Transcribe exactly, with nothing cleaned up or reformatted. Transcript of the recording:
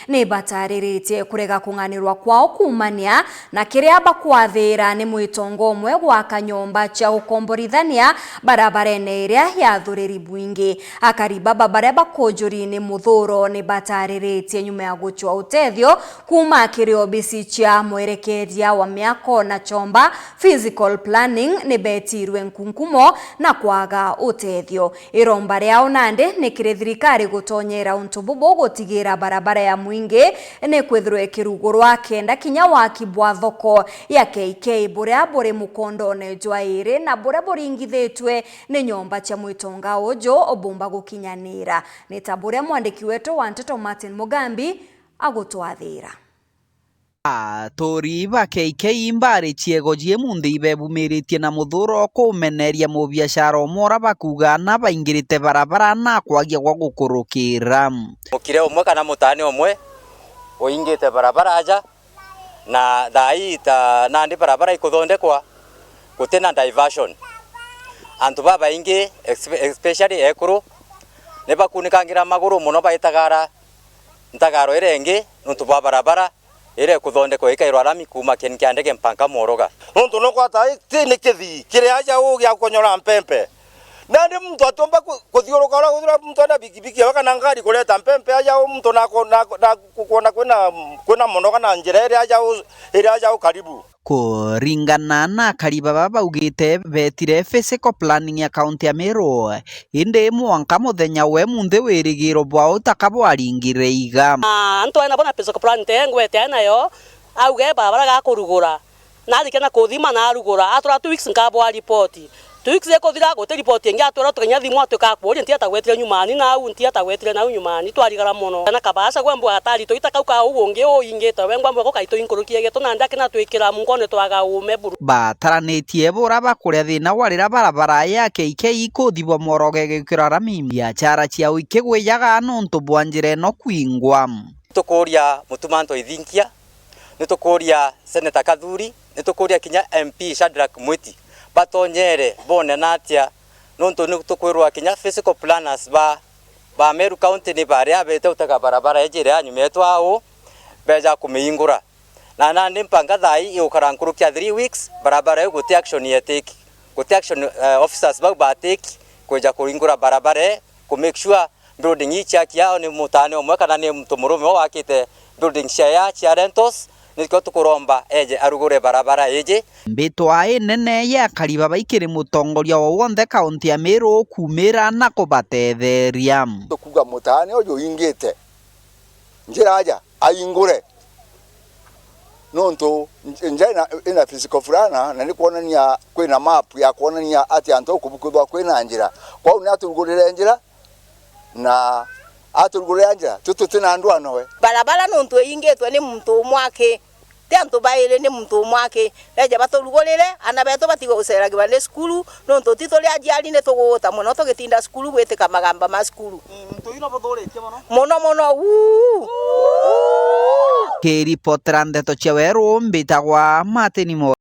ni batariritie kurega kung'anirwa kwao kuumania na kiria bakwathira ni mwitongo umwe gwaka nyomba cia gukomborithania barabarene iria ya Thuriri Bwingi. Akari baba baria bakujuri ni muthuro ni batariritie nyuma ya gucwa utethio kuuma kiri obisi cia mwerekeria wa miako na chomba, physical planning, ni betirwe nkunkumo na kwaga utethio. Iromba riao nandi ni kiri thirikari gutonyera untu bubu gutigira barabara ya Mwingi ni kwithirwa ikirugurwa kenda kinya waki bwa thoko ya K K buria buri mukondone jwa iri na buria buringithitwe ni nyomba cia mwitonga uju bumba gukinyanira. Ni ta buria mwandiki wetu wa nteto Martin Mugambi agutwathira. Aturi ba K K mbari ciego cie munthi ibebumiritie na muthuro kumeneria mubiashara umwe ura bakuuga na baingirite barabara na kwagia gwa gukurukira. Mukire umwe kana mutaane umwe uingite barabara aja, na thaa ii ta nandi barabara ikuthondekwa, guti na diversion. Antu babaingi, espe-, especially ekuru, ni bakuunikangira maguru mono baitagara ntagaro iria ingi nuntu bwa barabara iria ikuthondekwa ikairwa rami kuuma kieni kia ndege mpaka Moroga. Nuntu nukwata ti ni kithii kiri aja uu gia gukonyora mpempe. Nandi muntu atiumba ku-, kuthiuruka uria, uria muntu ena bikibiki ewe kana ngari kureta mpempe aja uu muntu nako-, nako-, nakukwona kwina, kwina Moroga na njira iria aja uu, iria aja uu karibu. Kuringana na akari baba baugite betire physical planning ya kaunti ya Meru, indi mwanka muthenya we munthi wirigiro bwa utaka bwaringire iga. Na antu aina bona physical planning te ngwete ainayo, auge barabara gakurugura. Narikia na kuthima na arugura, atwira two weeks nkabwa ripoti. Two weeks ikuthira, guti ripoti ingi atwira, tukinya thimu atwika akuuria, nti atagwetire nyumani nau, nti atagwetire nau nyumani, twarigara mono. Na kabasa gwe mbwa atari tuita kau ka uu ungi uingite, we ngwa mbwa gukai tuinkurukie geto, na ndaki na twikira munkone twaga uume buru. Bataranitie bura bakuria thina wa rira barabara ya K K ikuthibwa mworoge gikira rami, biachara ciao ikigwijaga nuntu bwa njira ino kwingwa. Tukuria Mutuma Ntoithinkia, nitukuria Senator Kathuri, nitukuria kinya M P Shadrack Mwiti, batonyere bone na atia, nontu nitukwirwa kinya physical planners ba, ba Meru County ni baria bete utega barabara iji iria yanyumetwe au, beja kumiingura. Na nandi mpanga thaa ii igukara nkuruki ya three weeks, barabara iu guti action yetiki, guti action, eh, officers bau batiki kwija kuingura barabara ii, ku make sure building ii ciakia ni mutaane umwe kana ni muntu murume uu wakite building cia ya cia rentals, nikio tukuromba eje arugure barabara iji. Mbitwa inene ya akari baba ikiri mutongoria o wonthe kaunti ya Meru kuumira na kubatetheria. Tukuuga mutaane uju uingite njira aja aingure, nontu nj-, nja ina, ina physical fulana na ni kwonania kwina map ya kwonania ati antu au kubukwithwa kwina njira. Kwou ni aturugurire njira, na aturugurira njira, twi tuti na ndwano we. Barabara nontu iingitwe ni muntu umwe aki, ti antu bairi, ni muntu umwe aki. Beje baturugurire, ana betu batigwe guceragirwa ni cukuru, nontu ti turi aciari ni tuguguta mono tugitinda cukuru gwitika magamba ma cukuru. Ii, muntu uyu no buthuritie mono. Mono mono, uu. Kiripotera ndeto cia weru, mbitagwa Martin Mo-